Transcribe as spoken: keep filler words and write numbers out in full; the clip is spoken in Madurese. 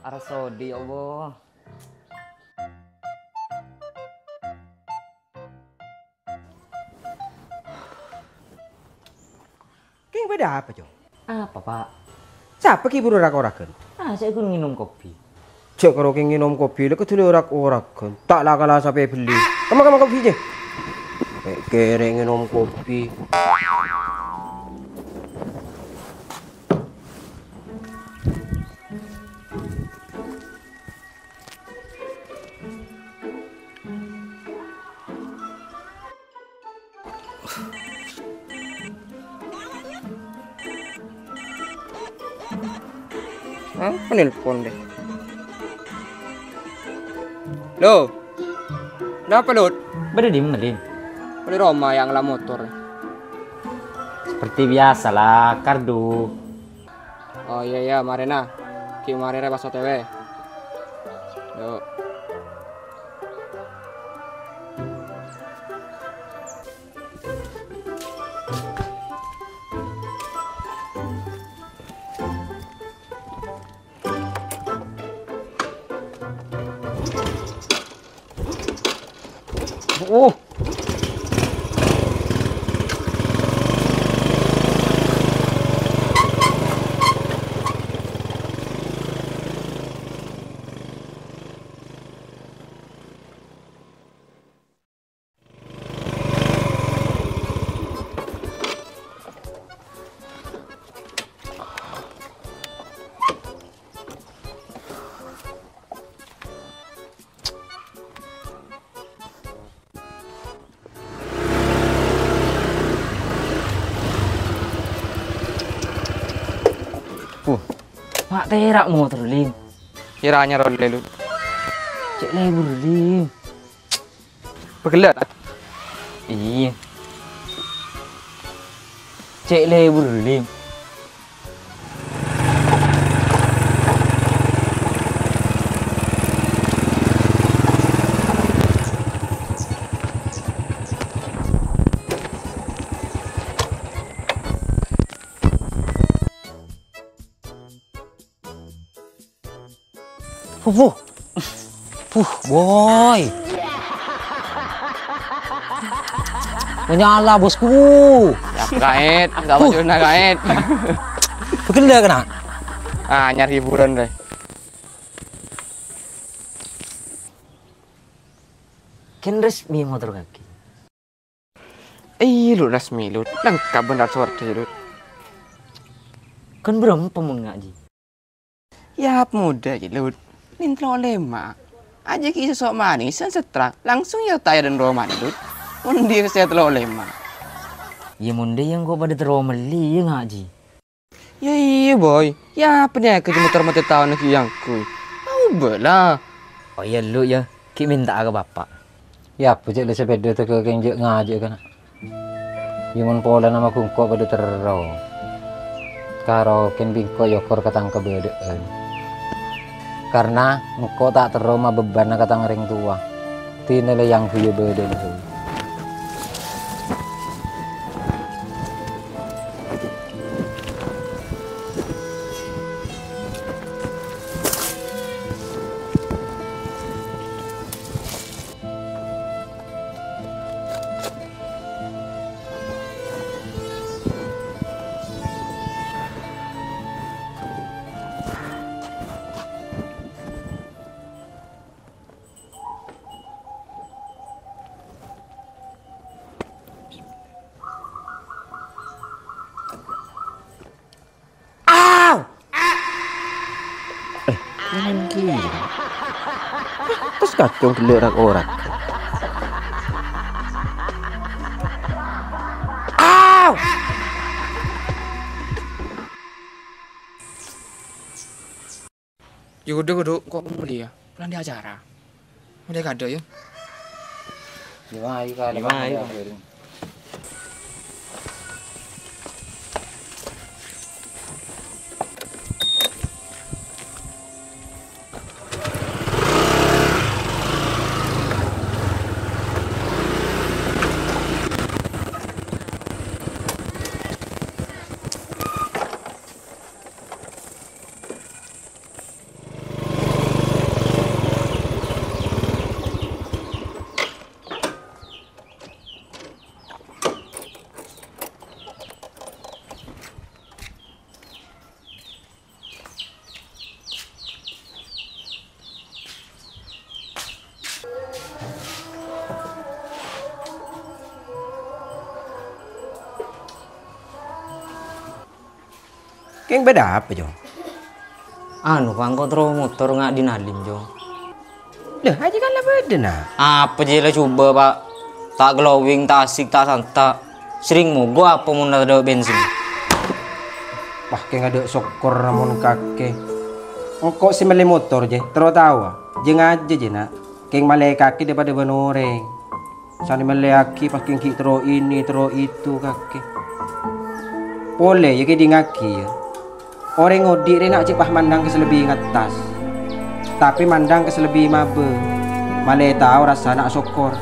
Arep sodi, ya Allah. Kèng bâdâ apa, Cong? Apa, Pak? Sapa ghi' buru orak-oragan? Ah, sè ghun ngènom kopi. Jhâ' karo kèng ngènom kopi, la kedulè orak-oragan. Ta' la kala sapè bellè. Kemma, kemma kopi, jè. Kèrè ngènom kopi. Apa nelpon deh? Lo, kenapa, Lut? Bâdâ dimma, Lim? Bâdâ è roma, ya, ngala' motor. Seperti biasa lah, kardu. Oh, iyâ, iyâ, marèna. Ghi' marè rè pas O T W. Yo. Oh. Puh, ma' tèra' motor, Lim. Kèra anyar ollè, Lut. Cè' lebur, Lim. Pegella, ta? Iyâ. Cè' lebur, Lim. Puh, puh. Puh, boy. Menyala, bosku. Ya, gaet, enggak Puh. Maju, nah, gaet. Pegella kèna. Ah, nyari hiburan deh. Kèng resmi motor kakè. Iyâ, Lut, resmi, Lut. Lengkap bân rat-sowardhâ, Lut. Kan bârâmpa mon nga', Ji? Yâ, modâ, Ji, Lut. Nèng tello lèma'. Ajâ ghi' soso' manèsan setrak, langsung yâ tayar dâ' romana, Lut. Mon dhi' sè tello lèma'. Yâ, mon dhi' engko' padâ terro mellè, yâ nga', Ji? Yâ iyâ, Boy. Yâ, apa nèka cè' motor matè taon ghi' èyangghuy. Aobâ la. Oh iyâ, Lu, yâ. Ghi' mènta'a ka Bapa'. Yâ, apa cè' la sepèda tèka kèng jhâ' ngajhâ' kana'. Yâ, mon polana ma' ghun engko' padâ terro. Karo kèng bi' engko' yokor ka tang kabâdâ'ân. Karna engko' ta' terro mabebbanna ka tang rèng towa. Dinah la èyangghuy bâdâna. Aw! Eh, ngapain gini? Terus kacung gellâ' orak-orak. Aw! Yâ kodhu, kodhu, engko' molèya. Polana andi' acara. Mending kado, yo. Lima ayu kali. Lima ayu. Keng bâdâ apa, Jong? Anu, Pa', engko' terro motor nga' dhin Alim, Jong. Lha, ajiyâ kan la bâdâ, Na'. Apa jiyâ la jhubâ', Pa'? Ta' glowing, ta' asik, ta' santa'. Serrèng mogok apa mon tadâ' bensin? Wah, keng adâ' sokkor mon kakè. Engko' sè mellè motor, jiyâ, terro taowa. Jiyâ ngajâ, jiyâ, Na'. Keng mellè kakè dâ-padâ bân orèng. Sanè mellèyaghi pas keng ghi' terro ini, terro itu kakè. Polè, yâ, kèdingngaghi, yâ. Orèng odi' rè na' cè' pas mandhâng ka sè lebbi ngattas, tapè mandhâng ka sè lebbi mabâ. Malè tao rassana asokkor.